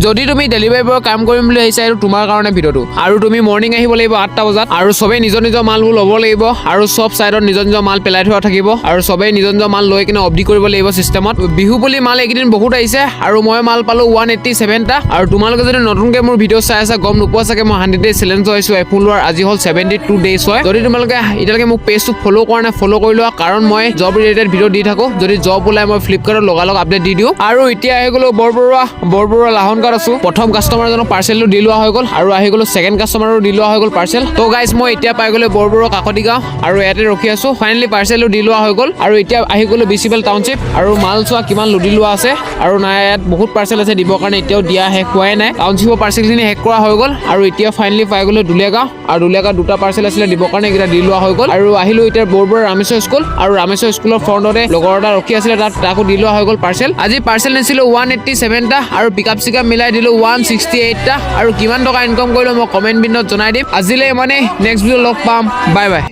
যদি তুমি ডেলিভাৰী বয়ৰ কাম কৰিম বুলি আহিছা, এইটো তোমাৰ কাৰণে ভিডিঅ'টো। আৰু তুমি মৰ্ণিং আহিব লাগিব 8টা বজাত আৰু চবেই নিজৰ নিজৰ মালবোৰ ল'ব লাগিব আৰু চব ছাইডত নিজৰ নিজৰ মাল পেলাই থোৱা থাকিব আৰু চবেই নিজৰ নিজৰ মাল লৈ কিনে অবডি কৰিব লাগিব চিষ্টেমত। বিহু বুলি মাল এইকেইদিন বহুত আহিছে আৰু মই মাল পালোঁ 187টা। আৰু তোমালোকে যদি নতুনকৈ মোৰ ভিডিঅ' চাই আছা, গম নোপোৱা চাগে, মই 100 ডেজ চেলেঞ্জ হৈছোঁ আইফোন লোৱাৰ। আজি হ'ল 72 ডেইজ হয়। যদি তোমালোকে এতিয়ালৈকে মোক পেজটো ফ'ল' কৰা নাই, ফ'ল' কৰি লোৱা, কাৰণ মই জব ৰিলেটেড ভিডিঅ' দি থাকোঁ। যদি জব ওলাই, মই ফ্লিপকাৰ্টত লগালগ আপডেট দি দিওঁ। আৰু এতিয়া আহি গ'লো বৰবৰুৱা, বৰবৰুৱা লাহনগাঁৱত আছোঁ। প্ৰথম কাষ্টমাৰজনক পাৰ্চেলটো দি লোৱা হৈ গ'ল আৰু আহি গ'লো ছেকেণ্ড কাষ্টমাৰো দি লোৱা হৈ গ'ল পাৰ্চেল। তো গাইজ, মই এতিয়া পাই গ'লো বৰবৰুৱা কাকতি গাঁও আৰু ইয়াতে ৰখি আছোঁ। ফাইনেলি পাৰ্চেলটো দি লোৱা হৈ গ'ল আৰু এতিয়া আহি গ'লো বিচিবেল টাউনশ্বিপ। আৰু মাল চোৱা কিমান লুটি লোৱা আছে আৰু নাই, ইয়াত বহুত পাৰ্চেল আছে দিবৰ কাৰণে, এতিয়াও দিয়া শেষ হোৱাই নাই। টাউনশ্বিপৰ পাৰ্চেলখিনি শেষ কৰা হৈ গ'ল আৰু এতিয়া ফাইনেলি পাই গ'লো দুলীয়াগাঁও আৰু দুলীয়াগাঁও দুটা পাৰ্চেল আছিলে দিবৰ কাৰণে, এইকেইটা দি লোৱা হৈ গ'ল। আৰু আহিলো এতিয়া বৰবৰুৱা ৰামেশ্বৰ স্কুল আৰু ৰামেশ্বৰ স্কুলৰ ফ্ৰণ্টতে লগৰ এটা ৰখি আছিলে তাত, তাকো দি লোৱা হৈ গ'ল পাৰ্চেল। আজি পাৰ্চেল নিছিলোঁ 187টা আৰু পিক আপ চিক আপ মিলাই দিলোঁ 168টা। আৰু কিমান টকা ইনকাম কৰিলোঁ, মই কমেণ্ট বিন্দুত জনাই দিম। আজিলৈ মানে নেক্সট ভিডিঅ' লগ পাম। Bye bye.